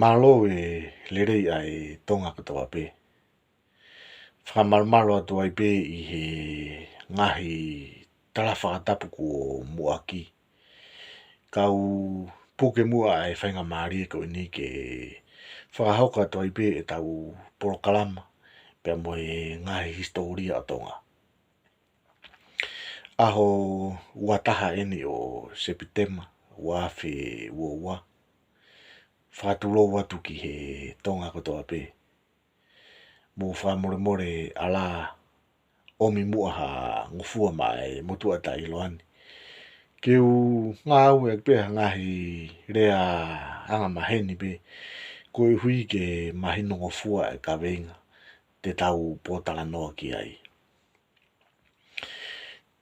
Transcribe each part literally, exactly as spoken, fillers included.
Mālō e lelei ʻa e Tonga kotoa pē. Fakamalumalu atu ai pē ʻi he ngaahi tala fakatapu kuo muʻaki. Kau puke muʻa ʻa e faingamālie ko eni ke fakahoko atu ai pē ʻetau polokalama pea mo e ngaahi hisitōlia ʻo Tonga. ʻAho ua taha eni ʻo Sepitema, ua afe ua ua. Fakatulou atu ki he Tonga kotoa pē. Mou fakamolemole ʻalā ʻomi muʻa ha ngofua maʻa e motuʻa taʻeʻiloa ni. Ke u ngāueʻaki pē ha ngaahi lea angamaheni pē, koeʻuhi ke mahino ngofua e kaveinga te tau pōtalanoa ki ai.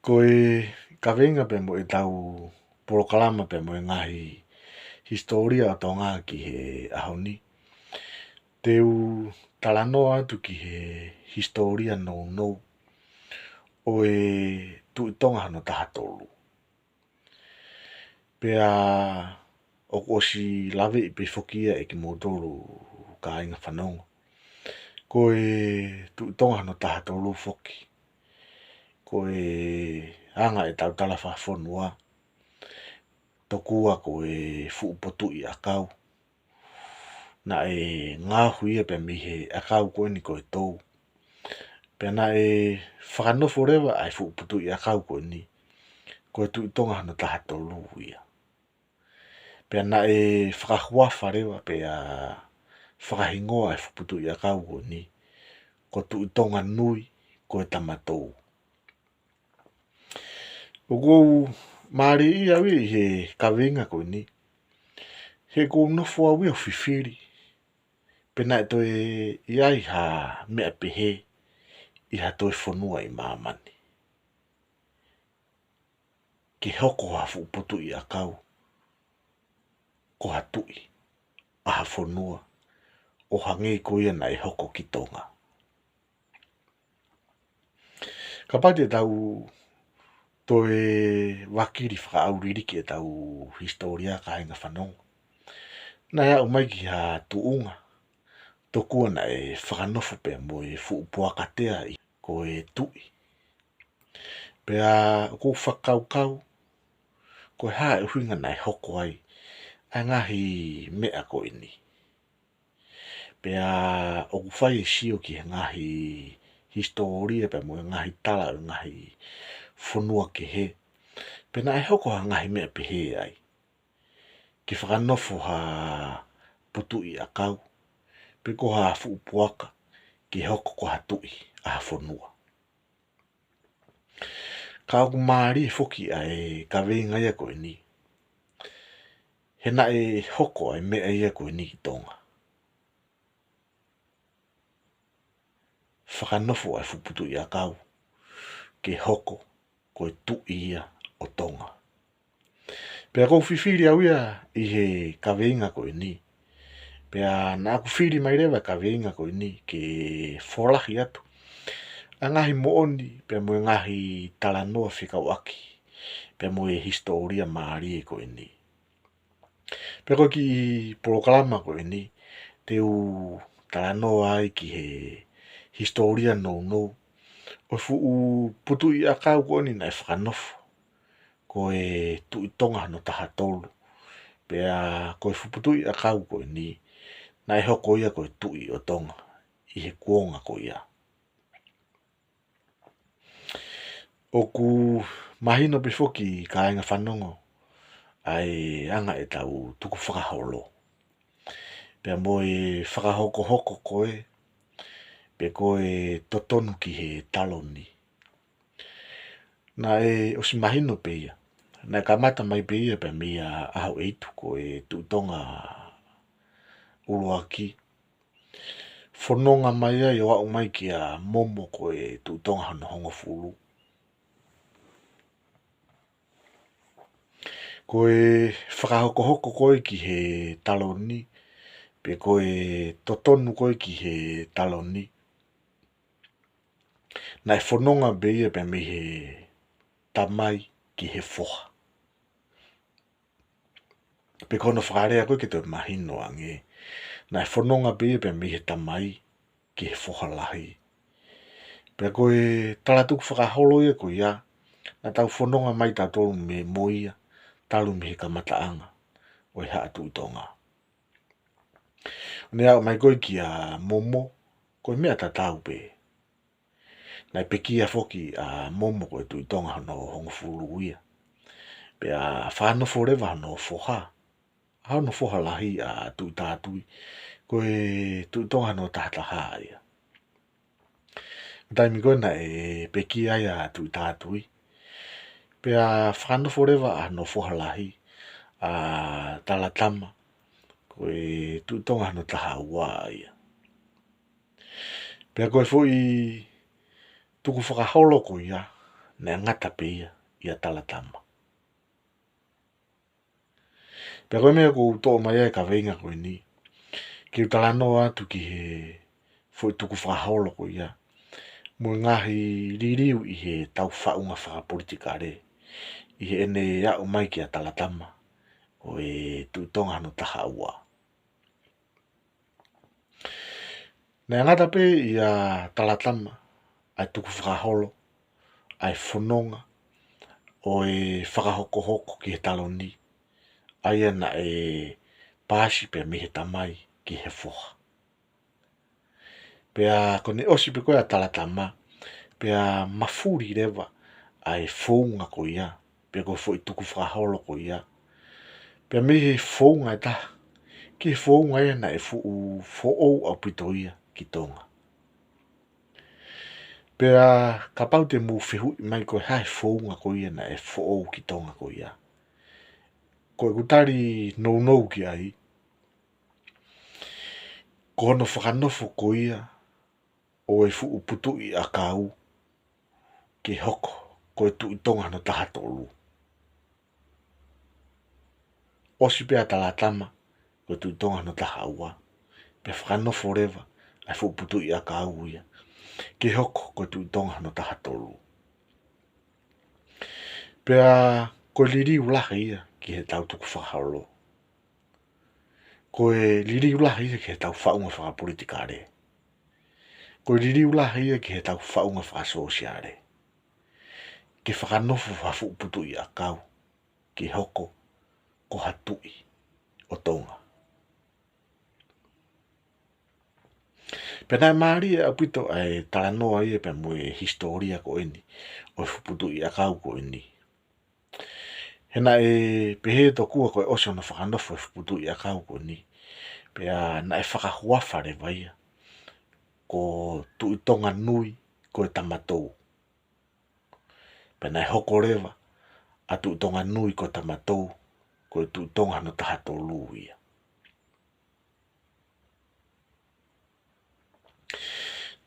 Ko e kaveinga pea mo ʻetau polokalama pea mo e ngaahi hisitōlia ʻo Tonga ki he ʻaho ni, te u talanoa atu ki he hisitōlia nounou ʻo e Tuʻi Tonga hono taha tolu. Pea ʻoku ʻosi laveʻi pē foki ia ʻe kimoutolu kāinga fanongo. Ko e Tuʻi Tonga hono taha tolu foki, ko e anga ʻetau tala fakafonua, tokua ko e fuʻu potuʻi ʻakau naʻe ngaohi ia pea mei he ʻakau ko eni ko e tou. Pea naʻe fakanofo leva ʻa e fuʻu potuʻi ʻakau ko eni ko e Tuʻi Tonga hono taha tolu ia. Pea naʻe fakahuafa leva pea fakahingoa e fuʻu potuʻi ʻakau ko eni ko Tuʻi Tonga Nui, ko e Tamatou. ʻOku ou mālieʻia au ia ʻi he kaveinga ko eni, he ʻoku ou nofo au ia ʻo fifili pe naʻe toe ʻi ai ha meʻa pehē ʻi ha toe fonua ʻi māmani, ke hoko ha fuʻu potuʻi ʻakau ko ha tuʻi ʻa ha fonua, ʻo hangē ko ia naʻe hoko ki Tonga. Kapau te tau toe vakili fakaʻauliliki ʻetau hisitōlia kāinga fanongo, naʻe aʻu mai ki ha tuʻunga tokua naʻe fakanofo pea mo e fuʻu puaka tea ia ko e tuʻi. Pea ʻoku ou fakakaukau, ko e hā e ʻuhinga naʻe hoko ai ʻa e ngaahi meʻa ko eni. Pea ʻoku fai e sio ki he ngaahi hisitōlia pea mo e ngaahi tala ʻo e ngaahi fonua kehe, pe naʻe hoko ha ngaahi meʻa pehē ai, ke fakanofo ha potuʻi ʻakau pe ko ha fuʻu puaka ke hoko ko ha tuʻi ʻa ha fonua. Ka ʻoku mālie foki ʻa e kaveinga ia ko eni, he naʻe hoko ʻa e meʻa ia ko eni ki Tonga. Fakanofo ʻa e fuʻu potuʻi ʻakau ke hoko ko e tuʻi ia ʻo Tonga. Pea ʻoku ou fifili au ia ʻi he kaveinga ko eni. Pea naʻa ku fili mai leva e kaveinga ko eni ke folahi atu ʻa e ngaahi moʻoni pea mo e ngaahi talanoa fekauʻaki pea mo e hisitōlia mālie ko eni. Pea ko e kiʻi polokalama ko eni, te u talanoa ai ki he hisitōlia nounou ʻo e fuʻu potuʻi ʻakau ko eni naʻe fakanofo ko e Tuʻi Tonga hono taha tolu. Pea ko e fuʻu potuʻi ʻakau ko eni naʻe hoko ia ko e tuʻi ʻo Tonga ʻi he kuonga ko ia. ʻOku mahino pē foki kāinga fanongo ʻa e anga ʻetau tukufakaholo pea mo e fakahokohoko ko ē, pe ko e totonu ki he taloni. Naʻe ʻosi mahino pē ia. Naʻe kamata mai pē ia pea mei a ʻAhoʻeitu ko e Tuʻi Tonga ʻUluaki. Fononga mai ai ʻo aʻu mai kia Momo ko e Tuʻi Tonga hono hongofulu. Ko e fakahokohoko ko ē ki he taloni, pe ko e totonu ko ē ki he taloni, naʻe fononga pē ia pea mei he tamai ki he foha. Pe ko hono fakalea ko ē ke toe mahino ange, Naʻe fononga pē ia pea mei he Tamai ki he Foha Lahi. Pea ko e talatukufakaholo ia ko ia naʻa tau fononga mai tautolu mei mo ia talu mei he kamataʻanga ʻo e Haʻa Tuʻi Tonga. Ne aʻu mai ko ē kia Momo, ko e meʻa tatau pē. Naʻe pekia foki ʻa Momo ko e Tuʻi Tonga hono hongofulu ia. Pea fakanofo leva hono foha, ʻa hono foha lahi ʻa Tuʻitātui, ko e Tuʻi Tonga hono tahataha ia. Taimi ko ē naʻe pekia ai ʻa Tuʻitātui, pea fakanofo leva ʻa hono foha lahi ʻa Talatama, ko e Tuʻi Tonga hono taha ua ia. Pea ko e foʻi tukufakaholo ko ia, naʻe ngata pē ia ʻia Talatama. Pea ko e meʻa ʻoku ou toʻo mai ai e kaveinga ko eni, ke u talanoa atu ki he foʻi tukufakaholo ko ia, mo e ngaahi liliu ʻi heʻetau faʻunga fakapolitikale, ʻi heʻene aʻu mai kia Talatama, ko e Tuʻi Tonga hono taha ua. Naʻe ngata pē ʻia Talatama ʻa e tukufakaholo, ʻa e fononga ʻo e fakahokohoko ki he taloni, ʻa ia naʻe paasi pē mei he Tamai ki he Foha. Pea ko ʻene ʻosi pē ko ē ʻa Talatama, pea mafuli leva ʻa e founga ko ia, pe ko e foʻi tukufakaholo ko ia. Pea mei he founga ʻe taha ki he founga ia naʻe fuʻu foʻou ʻaupito ia ki Tonga. Pea kapau te mou fehuʻi mai ko e hā e founga ko ia naʻe foʻou ki Tonga ko ia, ko ʻeku tali nounou ki ai, ko hono fakanofo ko ia ʻo e fuʻu putuʻi ʻakau ke hoko ko e Tuʻi Tonga hono taha tolu. ʻOsi pē ʻa Talatama ko e Tuʻi Tonga hono taha ua, pea fakanofo leva ʻa e fuʻu putuʻi ʻakau ia ke hoko ko e Tuʻi Tonga hono taha tolu. Pea ko e liliu lahi ia ki heʻetau tukufakaholo. Ko e liliu lahi ia ki heʻetau faʻunga fakapolitikale. Ko e liliu lahi ia ki heʻetau faʻunga fakasōsiale, ke fakanofo ha fuʻu putuʻi ʻakau ke hoko ko ha tuʻi ʻo Tonga. Pea naʻe mālie ʻaupito ʻa e talanoa ia pea mo e hisitōlia ko eni ʻo e fuʻu putuʻi ʻakau ko eni. He naʻe pehē tokua ko e ʻosi hono fakanofo e fuʻu putuʻi ʻakau ko eni, pea naʻe fakahuafa leva ia ko Tuʻi Tonga Nui ko e Tamatou. Pea naʻe hoko leva ʻa Tuʻi Tonga Nui ko e Tamatou ko e Tuʻi Tonga hono taha tolu ia.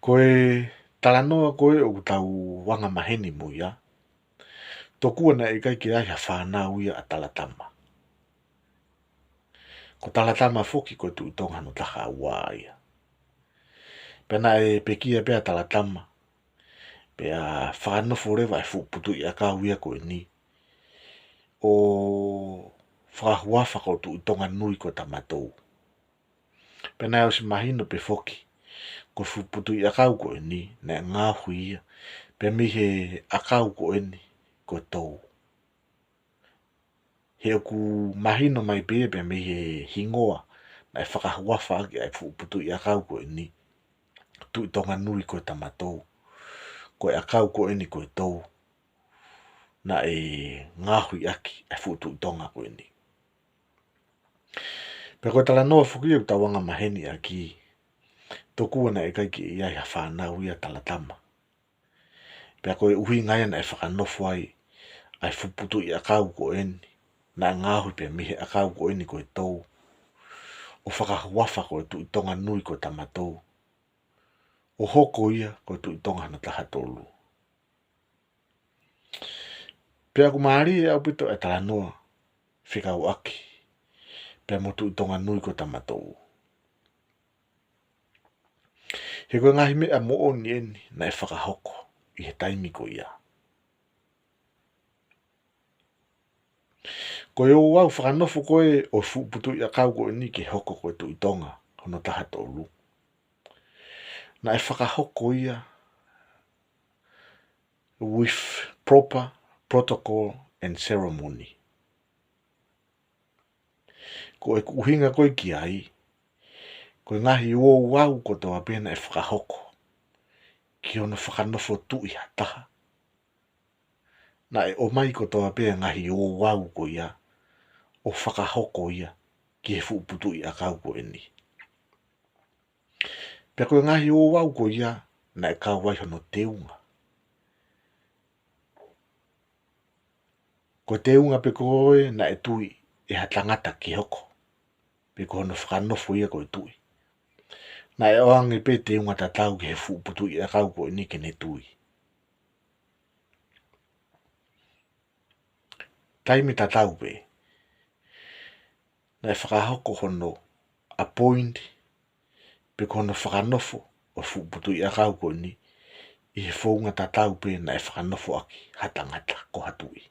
Ko e talanoa ko ē ʻoku tau anga maheni mo ia, tokua naʻe ʻikai ke ʻi ai ha fānau ia ʻa Talatama. Ko Talatama foki ko e Tuʻi Tonga hono taha ua ia. Pea naʻe pekia pē ʻa Talatama, pea fakanofo leva e fuʻu putuʻi ʻakau ia ko eni, ʻo fakahuafa ko Tuʻi Tonga Nui ko e Tamatou. Pea naʻe ʻosi mahino pē foki ko e fuʻu putuʻi ʻakau ko eni naʻe ngaohi ia pea mei he ʻakau ko eni ko e tou. He ʻoku mahino mai pē ia pea mei he hingoa naʻe fakahuafa ʻaki ʻa e fuʻu putuʻi ʻakau ko eni, Tuʻi Tonga Nui ko e Tamatou, ko e ʻakau ko eni ko e tou naʻe ngaohi ʻaki ʻa e fuʻu Tuʻi Tonga ko eni. Pea ko e talanoa foki ia ʻoku tau anga maheni ʻaki, tokua naʻe ʻikai ke ʻi ai ha fānau ia ʻa Talatama. Pea ko e ʻuhinga ia naʻe fakanofo ai ʻa e fuʻu putuʻi ʻakau ko eni, naʻe ngaohi pē mei he ʻakau ko eni ko e tou, ʻo fakahuafa ko e Tuʻi Tonga Nui ko e Tamatou, ʻo hoko ia ko e Tuʻi Tonga hono taha tolu. Pea ʻoku mālie ʻaupito e talanoa fekauʻaki pea mo Tuʻi Tonga Nui ko e Tamatou. He ko e ngaahi meʻa moʻoni eni naʻe fakahoko ʻi he taimi ko ia. Ko e ouau fakanofo ko ē ʻo e fuʻu putuʻi ʻakau ko eni ke hoko ko e Tuʻi Tonga hono taha tolu, naʻe fakahoko ia with proper protocol and ceremony. Ko e ʻuhinga ko ē ki ai, ko e ngaahi ouau kotoa pē naʻe fakahoko ki hono fakanofo tuʻi ha taha, naʻe ʻomai kotoa pē ngaahi ouau ko ia ʻo fakahoko ia ki he fuʻu putuʻi ʻakau ko eni. Pea ko e ngaahi ouau ko ia naʻe kau ai hono teunga. Ko e teunga pē ko ē naʻe tui ʻe ha tangata ke hoko, pe ko hono fakanofo ia ko e tuʻi, naʻe ʻoange pē teunga tatau ki he fuʻu putuʻi ʻakau ko eni ke ne tui. Taimi tatau pē naʻe fakahoko hono appoint, pe ko hono fakanofo ʻo e fuʻu putuʻi ʻakau ko eni ʻi he founga tatau pē naʻe fakanofo ʻaki ha tangata ko ha tuʻi.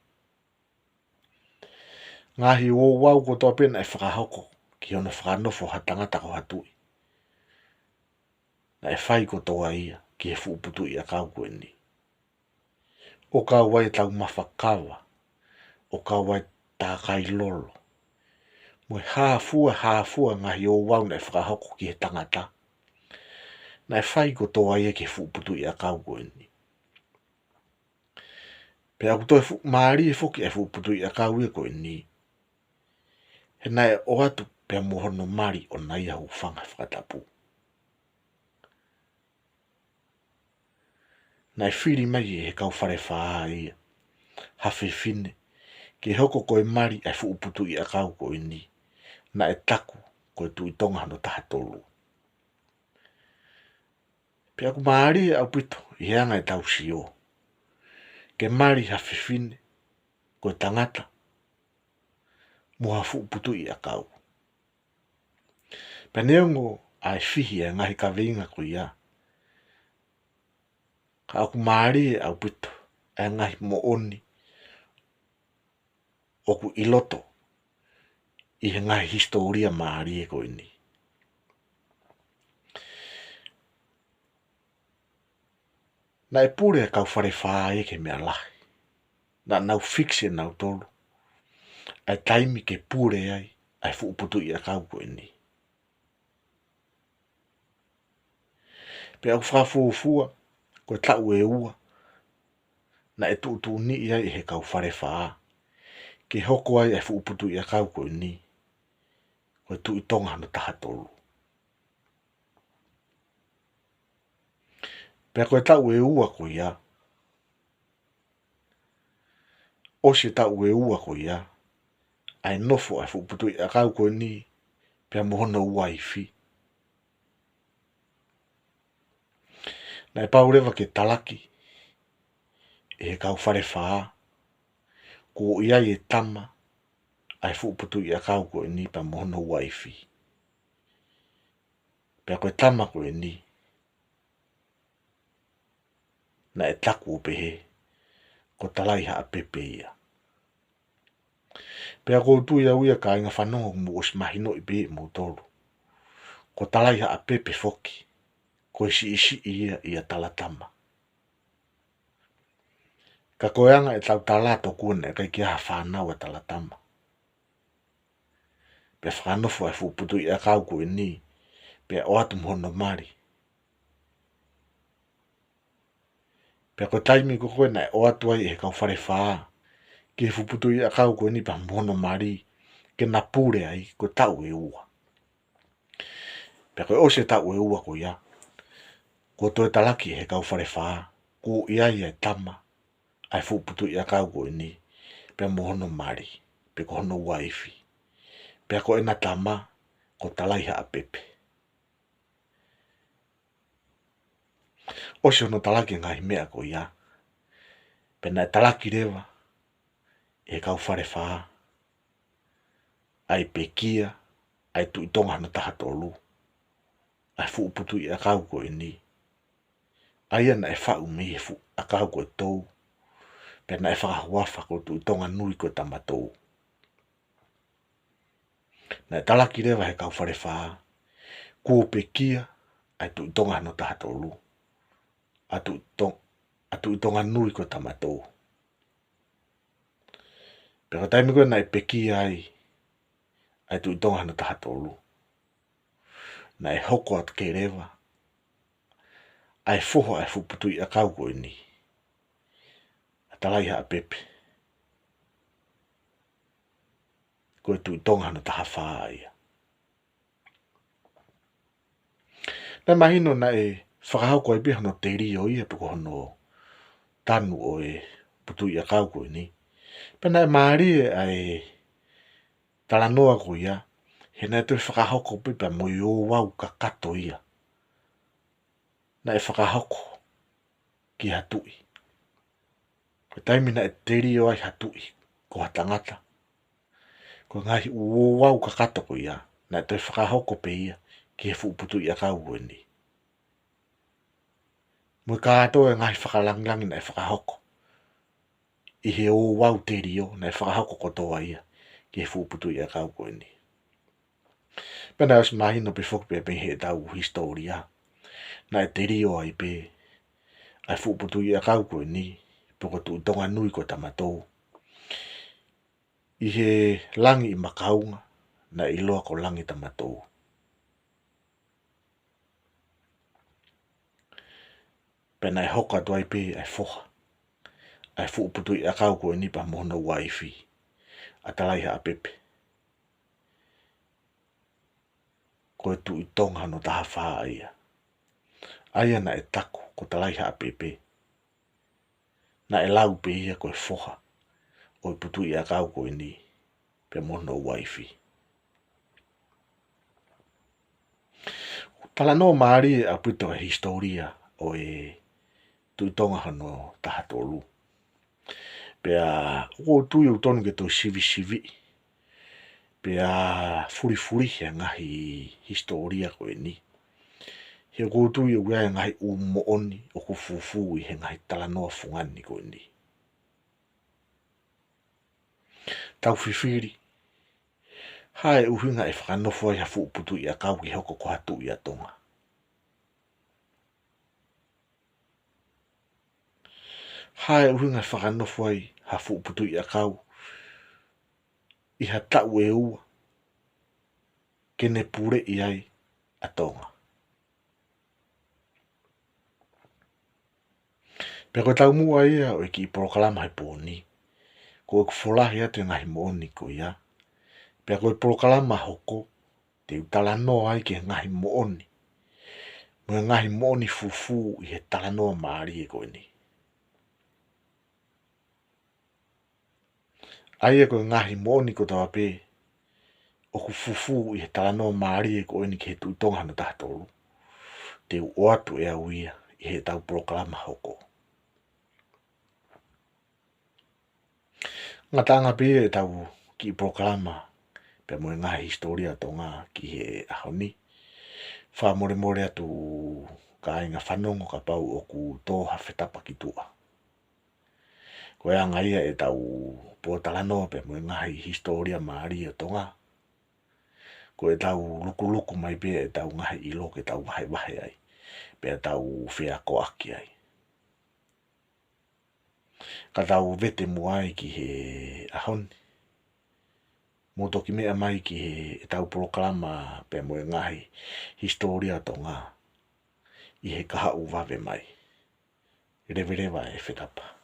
Ngaahi ouau kotoa pē naʻe fakahoko ki hono fakanofo ha tangata ko ha tuʻi, naʻe fai kotoa ia ki he fuʻu putuʻi ʻakau ko eni. ʻO kau ai e taumafa kava, ʻo kau ai e tākai lolo, mo e hā fua, hā fua ngaahi ouau naʻe fakahoko ki he tangata, naʻe fai kotoa ia ki he fuʻu putuʻi ʻakau ko eni. Pea ʻoku toe fuʻu mālie foki ʻa e fuʻu putuʻi ʻakau ia ko eni, he naʻe ʻoatu pea mo hono mali ʻo na ia hūfanga he fakatapu. Naʻe fili mai ʻe he kau Falefā ia ha fefine ke hoko ko e mali ʻa e fuʻu putuʻi ʻakau ko eni, naʻe taku ko e Tuʻi Tonga hono taha tolu. Pea ʻoku mālie ʻaupito ʻi he anga ʻetau sio, ke mali ha fefine ko e tangata mo ha fuʻu putuʻi ʻakau. Pea neongo ʻa e fihi ʻa e ngaahi kaveinga ko ia, ka ʻoku mālie ʻaupito ʻa e ngaahi moʻoni ʻoku ʻi loto ʻi he ngaahi hisitōlia mālie ko eni. Naʻe pule ʻa e kau Falefā ia ki he meʻa lahi. Naʻa nau fix ʻe nautolu ʻa e taimi ke pule ai ʻa e fuʻu putuʻi ʻakau ko eni. Pea ʻoku fakafuofua ko e taʻu ʻe ua naʻe tuʻutuʻuni ai ʻe he kau Falefā ke hoko ai ʻa e fuʻu putuʻi ʻakau ko eni ko e Tuʻi Tonga hono taha tolu. Pea ko e taʻu ʻe ua ko ia, ʻosi e taʻu ʻe ua ko ia, ʻa e nofo ʻa e fuʻu putuʻi ʻakau ko eni pea mo hono uaifi, naʻe pau leva ke talaki ʻe he kau Falefā kuo ʻi ai e tama ʻa e fuʻu putuʻi ʻakau ko eni pea mo hono uaifi. Pea ko e tama ko eni naʻe taku ʻo pehē ko Talaihaʻapepe ia. Pea ʻoku ou tui au ia, kāinga fanongo, ʻoku mou ʻosi mahinoʻi pē ʻe moutolu, ko Talaihaʻapepe foki ko e siʻisiʻi ia ʻia Talatama. Ka ko e anga ʻetau tala, tokua naʻe ʻikai ke ʻi ai ha fānau ʻa Talatama. Pea fakanofo ʻa e fuʻu putuʻi ʻakau ko eni, pea ʻoatu mo hono mali. Pea ko e taimi ko ē naʻe ʻoatu ai ʻe he kau Falefā ki he fuʻu putuʻi ʻakau ko eni pea mo hono mali ke na pule ai, ko e taʻu ʻe ua. Pea ko e ʻosi e taʻu ʻe ua ko ia, kuo toe talaki ʻe he kau Falefā kuo ʻi ai e tama ʻa e fuʻu putuʻi ʻakau ko eni pea mo hono mali, pe ko hono uaifi. Pea ko ʻena tama ko Talaihaʻapepe. ʻOsi hono talaki e ngaahi meʻa ko ia, pea naʻe talaki leva ʻe he kau Falefā ʻa e pekia ʻa e Tuʻi Tonga hono taha tolu, ʻa e fuʻu putuʻi ʻakau ko eni, ʻa ia naʻe faʻu mei he fuʻu ʻakau ko e Tou, pea naʻe fakahuafa ko Tuʻi Tonga Nui ko e Tamatou. Naʻe talaki leva ʻe he kau Falefā, kuo pekia ʻa e Tuʻi Tonga hono taha tolu, ʻa Tuʻi Tong-, ʻa Tuʻi Tonganui ko Tamatou. Pea ko e taimi ko ē naʻe pekia ai ʻa e Tuʻi Tonga hono taha tolu, naʻe hoko atu ke leva ʻa e foha ʻa e fuʻu putuʻi ʻakau ko eni, ʻa Talaihaʻapepe, ko e Tuʻi Tonga hono taha fā ia. Naʻe mahino naʻe fakahoko ai pē hono telio ia pe ko hono tanu ʻo e putuʻi ʻakau ko eni. Pea naʻe mālie ʻa e talanoa ko ia, he naʻe toe fakahoko pē pea mo e ouau kakato ia naʻe fakahoko ki ha tuʻi. Ko e taimi naʻe telio ai ha tuʻi, ko ha tangata, ko e ngaahi ouau kakato ko ia naʻe toe fakahoko pē ia ki he fuʻu putuʻi ʻakau ko eni. Mo e kātoa e ngaahi fakalāngilangi naʻe fakahoko ʻi he ouau telio, naʻe fakahoko kotoa ia ki he fuʻu putuʻi ʻakau ko eni. Pea naʻe ʻosi mahino pē foki pē mei heʻetau hisitōlia, naʻe telio ai pē ʻa e fuʻu putuʻi ʻakau ko eni, pe ko Tuʻi Tonganui ko Tamatou, ʻi he langi ʻi Makaunga, naʻe ʻiloa ko Langi Tamatou. Pea naʻe hoko atu ai pē ʻa e foha ʻa e fuʻu putuʻi ʻakau ko eni pea mo hono uaifi, ʻa Talaihaʻapepe, ko e Tuʻi Tonga hono taha fā ia. ʻA ia naʻe taku ko Talaihaʻapepe, naʻe lau pē ia ko e foha ʻo e putuʻi ʻakau ko eni pea mo hono uaifi. Talanoa mālie ʻaupito e hisitōlia ʻo e Tuʻi Tonga hono taha tolu. Pea ʻoku ou tui ʻoku totonu ke toe sivisiviʻi pea fulifulihi e ngaahi hisitōlia ko eni, he ʻoku ou tui ʻoku ʻi ai e ngaahi ʻū moʻoni ʻoku fufū ʻi he ngaahi talanoa fungani ko eni. Tau fifili, hā e ʻuhinga ʻe fakanofo ai ha fuʻu putuʻi ʻakau ke hoko ko ha tuʻi ʻa Tonga? Hā e ʻuhinga ʻe fakanofo ai ha fuʻu putuʻi ʻakau ʻi ha taʻu ʻe ua ke ne puleʻi ai ʻa Tonga? Pea ko e taumuʻa ia ʻo e kiʻi polokalama he pō ni, ko ʻeku folahi atu e ngaahi moʻoni ko ia. Pea ko e polokalama hoko, te u talanoa ai ki he ngaahi moʻoni, mo e ngaahi moʻoni fufū ʻi he talanoa mālie ko eni. ʻA ia ko e ngaahi moʻoni kotoa pē ʻoku fufū ʻi he talanoa mālie ko eni ki he Tuʻi Tonga hono taha tolu, te u ʻoatu ʻe au ia ʻi heʻetau polokalama hoko. Ngataʻanga pē ia ʻetau kiʻi polokalama pea mo e ngaahi hisitōlia ʻo Tonga ki he ʻaho ni. Fakamolemole atu kāinga fanongo kapau ʻoku tō ha fetapa ki tuʻa. Ko e anga ia ʻetau pōtalanoa pea mo e ngaahi hisitōlia mālie ʻo Tonga, ko ʻetau lukuluku mai pē ʻetau ngaahi ʻilo ke tau vahevahe ai, pea tau feakoʻaki ai. Ka tau vete muʻa ai ki he ʻaho ni. Mou toki meʻa mai ki heʻetau polokalama pea mo e ngaahi hisitōlia ʻo Tonga ʻi he kahaʻu vave mai. Leveleva e fetapa.